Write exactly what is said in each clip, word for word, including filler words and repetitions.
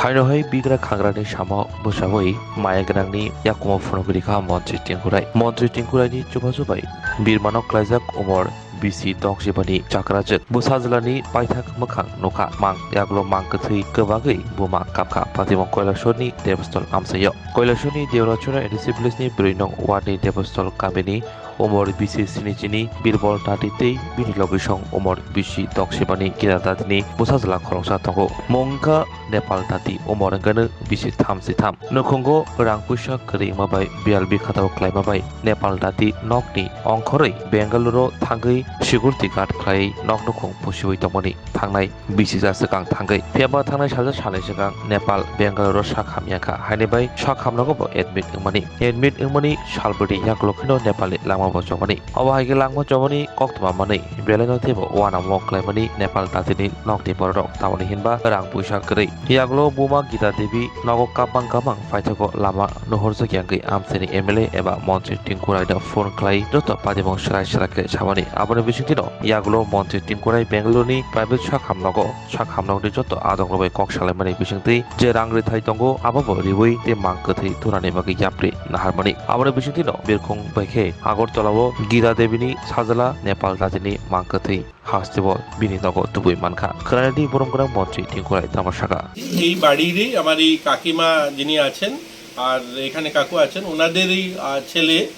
Haino hai bigra khangrani samo bwsabwi maya gwnangni yakumo phunugwi rikha Montri Tingkurai. Montri Tingkuraini chubachu bai birmano klaijak umor bisi dongsibani chakrajwk. Bwsajwlani paithak mwkhang nukha. Mang yagulo mang kwthwi kwbagwi buma kapkha Patimung Koilasorni Debostol amchaio. Koilasorni Deorachora A D C village ni brwi nong ward ni Debostol kamini umor bisi sinichini Birbol Tati tei bini logisong umor bisi dongsibani Gita Tatini bwsajwla khoroksa tongo. Mung wngkha Nepal Tati, umor wngkha bisi thamsi tham. Nukhungo rang puisa kwrwi wngma bai biyal bikhatao kwlaima bai Nepal Tati nokni ongkhorwi Bengaluru thangwi security guard khlaiwi nok nukhung pusiwi tongmani thangnai bisi ja swkang thangwi. Phiyaba thangnai salsa salni swkang Nepal Bengaluru sak hamya kha, haini bai sak hamnogo bo admit wngmani. Admit wngmani salbrwi yagulo kheno Nepalni langma bo chomani. Obo hai khe langma chomani koktwma manwi belaino teibo uanamo khlaimani Nepal Tatini nokni bororok, tamoni hinba rang puisa kwrwi. Yagulo buma Gita Devi nogo kabang kabang paithago lama nuhurjak yangwi amchaini M L A eba montri Tingkuraino phone khlai joto patimung swrai swrai khe samani. Aboni bisingtwino yagulo montri Tingkurai Bengaluruni private sak hamnogo sak hamnokni joto adongrokbai kok salaimani bisingtwi je rang rwthai tongo, abobo riwi tei mang kwthwi thunani bagwi yapri naharmani. Aboni bisingtwino birkhung bai khe Agartala-o Gita Devi-ni sajla Nepal Tatini mang kwthwi hasteo bini nogo tubui mankha. Khwnanadi borom gwnang montri Tingkurai tamo sakha. এই বাড়িরই আমার এই কাকিমা যিনি আছেন আর এখানে কাকু আছেন, ওনাদেরই, আহ, ছেলে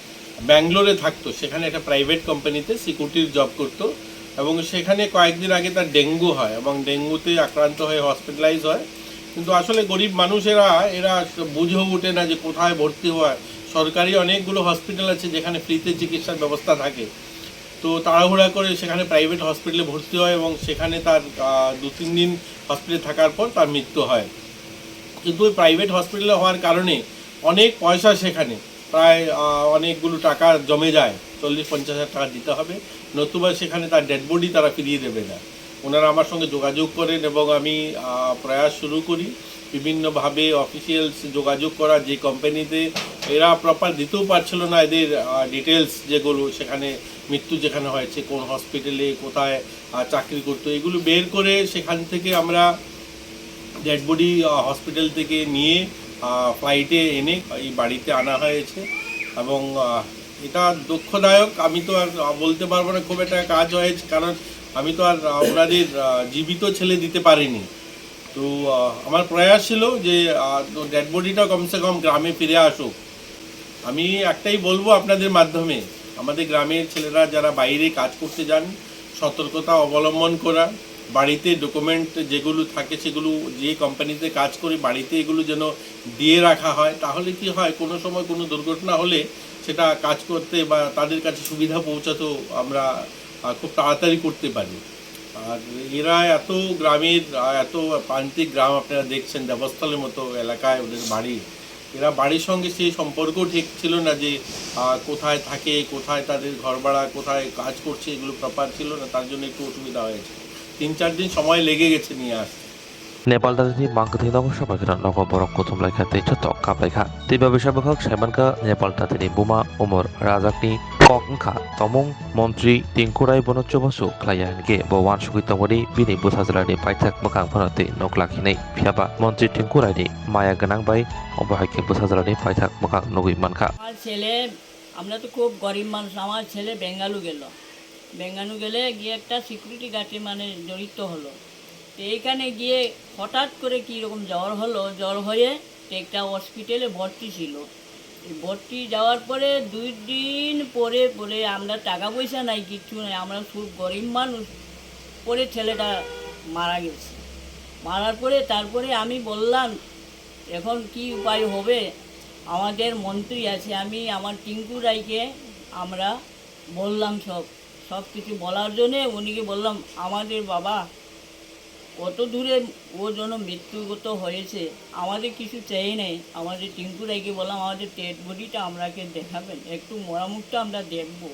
ব্যাঙ্গালোরে থাকতো, সেখানে একটা প্রাইভেট কোম্পানিতে সিকিউরিটির জব করতো এবং সেখানে কয়েকদিন আগে তার ডেঙ্গু হয় এবং ডেঙ্গুতে আক্রান্ত হয়ে হসপিটালাইজ হয়। কিন্তু আসলে গরিব মানুষেরা এরা বুঝেও ওঠে না যে কোথায় ভর্তি হয়। সরকারি অনেকগুলো হসপিটাল আছে যেখানে ফ্রিতে চিকিৎসার ব্যবস্থা থাকে, তো তাড়াহুড়া করে সেখানে প্রাইভেট হসপিটালে ভর্তি হয় এবং সেখানে তার, আহ, দু তিন দিন হসপিটালে থাকার পর তার মৃত্যু হয়। কিন্তু ওই প্রাইভেট হসপিটালে হওয়ার কারণে অনেক পয়সা সেখানে প্রায়, আহ, অনেকগুলো টাকা জমে যায়, চল্লিশ পঞ্চাশ হাজার টাকা দিতে হবে, নতুবা সেখানে তার ডেড বডি তারা ফিরিয়ে দেবে না। ওনারা আমার সঙ্গে যোগাযোগ করেন এবং আমি, আহ, প্রয়াস শুরু করি বিভিন্নভাবে অফিসিয়ালস যোগাযোগ করা, যে কোম্পানিতে এরা প্রপার দিতেও পারছিল না এদের, আহ, ডিটেলস যেগুলো, সেখানে মৃত্যু যেখানে হয়েছে, কোন হসপিটালে, কোথায়, আহ, চাকরি করতো, এগুলো বের করে সেখান থেকে আমরা ডেড বডি, আহ, হসপিটাল থেকে নিয়ে, আহ, ফ্লাইটে এনে এই বাড়িতে আনা হয়েছে। এবং, আহ, এটা দুঃখদায়ক, আমি তো আর, আহ, বলতে পারবো না খুব একটা কাজ হয়েছে, কারণ আমি তো আর, আহ, ওনাদের, আহ, জীবিত ছেলে দিতে পারিনি। তো, আহ, আমার প্রয়াস ছিল যে, আহ, তো ডেড বডিটা কমসে কম গ্রামে ফিরে আসুক। আমি একটাই বলবো আপনাদের মাধ্যমে, আমাদের গ্রামের ছেলেরা যারা বাইরে কাজ করতে যান, সতর্কতা অবলম্বন করা, বাড়িতে ডকুমেন্ট যেগুলো থাকে সেগুলো, যে কোম্পানিতে কাজ করি বাড়িতে এগুলো যেন দিয়ে রাখা হয়। তাহলে কি হয়, কোনো সময় কোনো দুর্ঘটনা হলে সেটা কাজ করতে বা তাদের কাছে সুবিধা পৌঁছাতেও আমরা, আহ, খুব তাড়াতাড়ি করতে পারি। আর এরা এত গ্রামের, আহ, এত প্রান্তিক গ্রাম আপনারা দেখছেন, দেবস্থলের মতো এলাকায় ওদের বাড়ি। এরা বাড়ির সঙ্গে সেই সম্পর্ক ঠিক ছিল না যে, আহ, কোথায় থাকে, কোথায় তাদের ঘর ভাড়া, কোথায় কাজ করছে, এগুলো প্রপার ছিল না, তার জন্য একটু অসুবিধা হয়েছে। তিন চার দিন সময় লেগে গেছে নিয়ে আসতে। Nepal Tatini mang kwthwi nogo sabai kheno nogo borok kuthum lai kha tei joto kap lai kha. Tei babisa bwkhak sai mankha Nepal Tatini buma Umor Rajakni kok wngkha tomung montri Tingkurai bono chubachu khlaiya hinkhe bo uansugwi tongmani bini bwsajwlani paithak mwkhang phano tei nuklak hinwi. Phiyaba montri Tingkuraini maya gwnang bai obo hai khe bwsajwlani paithak mwkhang nugwi mankha. আমার ছেলে, আমরা তো খুব গরিব মানুষ, আমার ছেলে বেঙ্গালু গেল। বেঙ্গালু গেলে গিয়ে একটা সিকিউরিটি গার্ডে মানে জড়িত হলো। তো এইখানে গিয়ে হঠাৎ করে কী রকম জ্বর হলো, জ্বর হয়ে তো একটা হসপিটালে ভর্তি ছিল। এই ভর্তি যাওয়ার পরে দুই দিন পরে, পরে আমরা টাকা পয়সা নাই, কিচ্ছু নাই, আমরা খুব গরিব মানুষ। পরে ছেলেটা মারা গেছে। মারার পরে তারপরে আমি বললাম, "এখন কি উপায় হবে?" আমাদের মন্ত্রী আছে, আমি আমার টিঙ্কু রায়কে আমরা বললাম সব, সব কিছু বলার জন্যে উনিকে বললাম, "আমাদের বাবা কত দূরে ও যেন মৃত্যুগত হয়েছে, আমাদের কিছু চাই নেই।" আমাদের টিঙ্কু রায়কে বললাম, "আমাদের ডেড বডিটা আমরাকে দেখাবেন, একটু মরামুখটা আমরা দেখব।"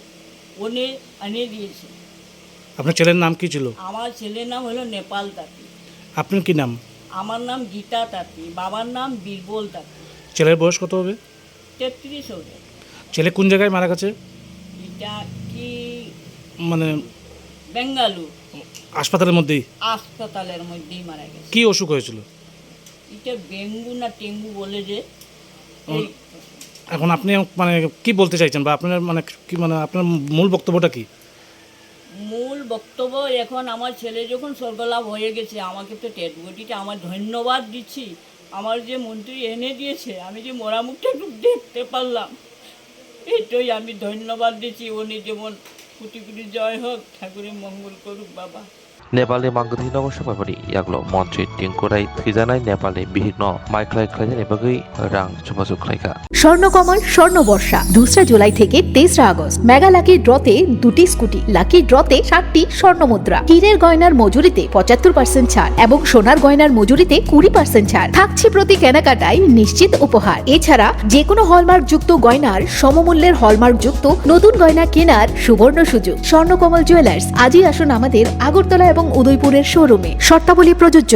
উনি এনে দিয়েছে। আপনার ছেলের নাম কি ছিল? আমার ছেলের নাম হলো নেপাল তাঁতি। আপনার কি নাম? আমার নাম গীতা তাঁতি, বাবার নাম বীরবল তাঁতি। ছেলের বয়স কত হবে? তেত্রিশ হবে। ছেলে কোন জায়গায় মারা গেছে? এটা কি মানে বেঙ্গালুর। হাসপাতালের মধ্যেই? হাসপাতালের মধ্যেই মারা গেছে। কি অসুখ হয়েছিল? এটা ডেঙ্গু না টেঙ্গু বলে যে। ও, এই এখন আপনি মানে কি বলতে চাইছেন বা আপনার মানে কি, মানে আপনার মূল বক্তব্যটা কি? মূল বক্তব্য, এখন আমার ছেলে যখন স্বর্গলাভ হয়ে গেছে, আমাকে তো টেটগটিতে আমার ধন্যবাদ দিচ্ছি। আমার যে মন্ত্রী এনে দিয়েছে, আমি যে মরা মুখটা একটু দেখতে পারলাম, এটাই আমি ধন্যবাদ দিচ্ছি। উনি যেমন কোটি কোটি জয় হোক, ঠাকুরের মঙ্গল করুক বাবা। Nepalni mangwthwi nogo swphaipani yaklo montri Tinku Rai thwijaknai Nepalni bihikno mai khlai khlainani bagwi rang chubachu khlaikha. Swarnakamal স্বর্ণ বর্ষা দুসরা জুলাই থেকে তেসরা আগস্ট। মেগা লাকি ড্রতে দুটি স্কুটি, লাকি ড্রতে সাতটি স্বর্ণ মুদ্রা, হীরের গয়নার মজুরিতে পঁচাত্তর পার্সেন্ট ছাড় এবং সোনার গয়নার মজুরিতে কুড়ি পার্সেন্ট ছাড় থাকছে প্রতি কেনাকাটায় নিশ্চিত উপহার। এছাড়া যে কোনো হলমার্ক যুক্ত গয়নার সমমূল্যের হলমার্ক যুক্ত নতুন গয়না কেনার সুবর্ণ সুযোগ। স্বর্ণকমল জুয়েলার্স, আজই আসুন আমাদের আগরতলা এবং উদয়পুরের শোরুমে। শর্তাবলী প্রযোজ্য।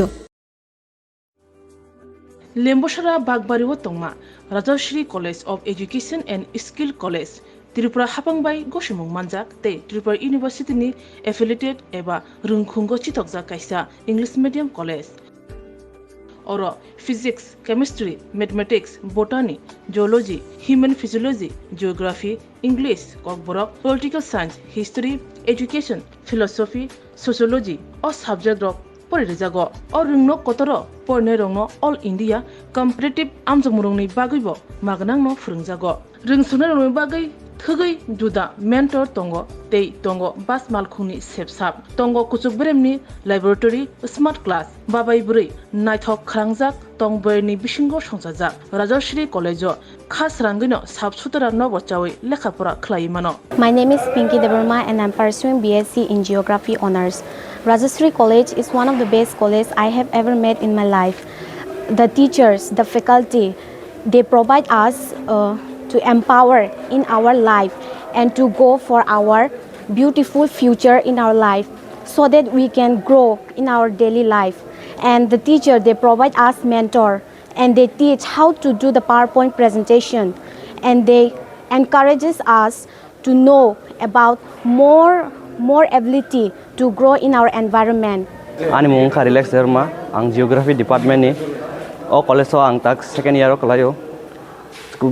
Lembosara Bagbari o tongma Rajashri College of Education and Skill College, Tripura hapang bai gosimung manjak tei Tripura University ni affiliated eba rwngkhungo chithokjak kaisa English medium college. Oro Physics, Chemistry, Mathematics, Botany, Zoology, Human Physiology, Geography, English, Kokborok, Political Science, History, Education, Philosophy, Sociology o subject rok pori rijago. O rwngno kotoro porinai rokno All India Competitive amjokmung rokni bagwi bo magnangno phwrwngjago. Rwngswnai rokni bagwi thwgwi juda mentor tongo tei tongo bas malkhungni sepsap. Tongo kuchuk beremni laboratory, smart class, babai bwrwi naithok khwrangjak tong bwrwini bisingo songchajak. Rajashri College o kha srangwino sap sutara nobo chawi lekha pora khlaiwi mano. My name is Pinky Debbarma and I'm pursuing B S C in Geography Honours. Rajashri College is one of the best college I have ever met in my life. The teachers, the faculty, they provide us uh, to empower in our life and to go for our beautiful future in our life so that we can grow in our daily life. And the teacher, they provide us mentor and they teach how to do the PowerPoint presentation and they encourages us to know about more, more ability to grow in our environment. Ani mung wngkha Relax Debbarma, ang Geography Department ni. O college o ang tak second year o kwlaio.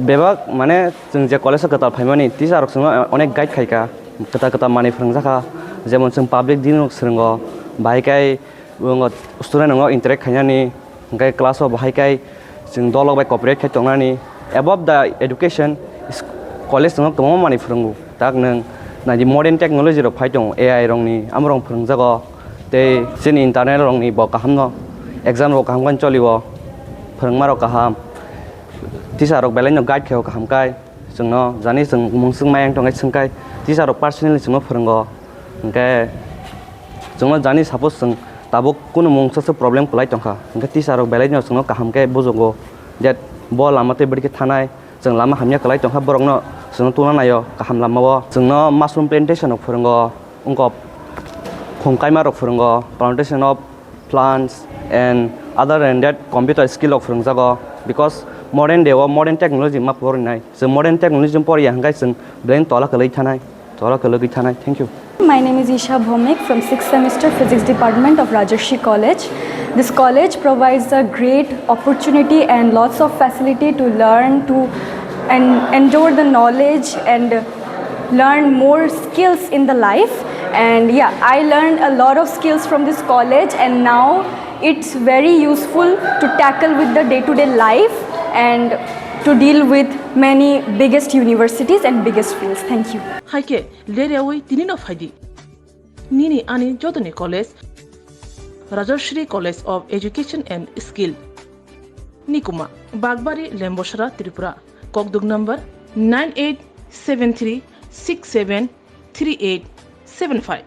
Bebak mane chwng je college o kwtal phaimani teacher rok chwngno onek guide khaikha, kwtal kwtal manwi phwrwngjakha, jemon chwng public din rok swrwngo, bahai khe Bo student rok interact khainani, hwnkhe class o bahai khai chwng dolok bai cooperate khai tongnani. Above the education, is-, college no kwbangma manwi phwrwngo. Tak nwng naidi modern technology rok phai tongo, A I rokni, amo rok phwrwngjago. Tei chini internal rokni bo kaham no, exam rok kaham khe cholio, phwrwngma rok kaham. Teacher rok belai no guide khaio kaham khai. Chwngno jani chwng mungswk mayang tongkhe swngkhai teacher rok personally chwngno phwrwngo. Hwnkhe chwngno jani suppose chwng tabuk kunu mungsa se problem kwlai tongkha, hwnkhe teacher rok belaino chwngno kaham khe bujugo, je bo lama tei bwrwi khe thanai, chwng lama hamya kwlai tongkha, borokno chwngno tungna naio kaham lamao. Chwngno mushroom plantation rok phwrwngo, wngkok khum kaima rok phwrwngo, plantation of plants and other than that computer skill rok phwrwngjago, because modern day o modern technology ma porinai. Chwng modern technology poriya hwnkhe chwng belai tola kwlwi thanai, tola kwlwi thanai. Thank you. My name is Isha Bhomik from sixth semester Physics Department of Rajarshi College. This college provides a great opportunity and lots of facility to learn, to and endure the knowledge and learn more skills in the life. And yeah, I learned a lot of skills from this college, and now it's very useful to tackle with the day-to-day life and to deal with many biggest universities and biggest fields. Thank you. Hai khe, leryawi tini no phaidi. Nini ani jotoni college, Rajashri College of Education and Skill. Nikuma, Bagbari, Lembosara, Tripura. Kokduk number nine eight seven three six seven three eight seven five.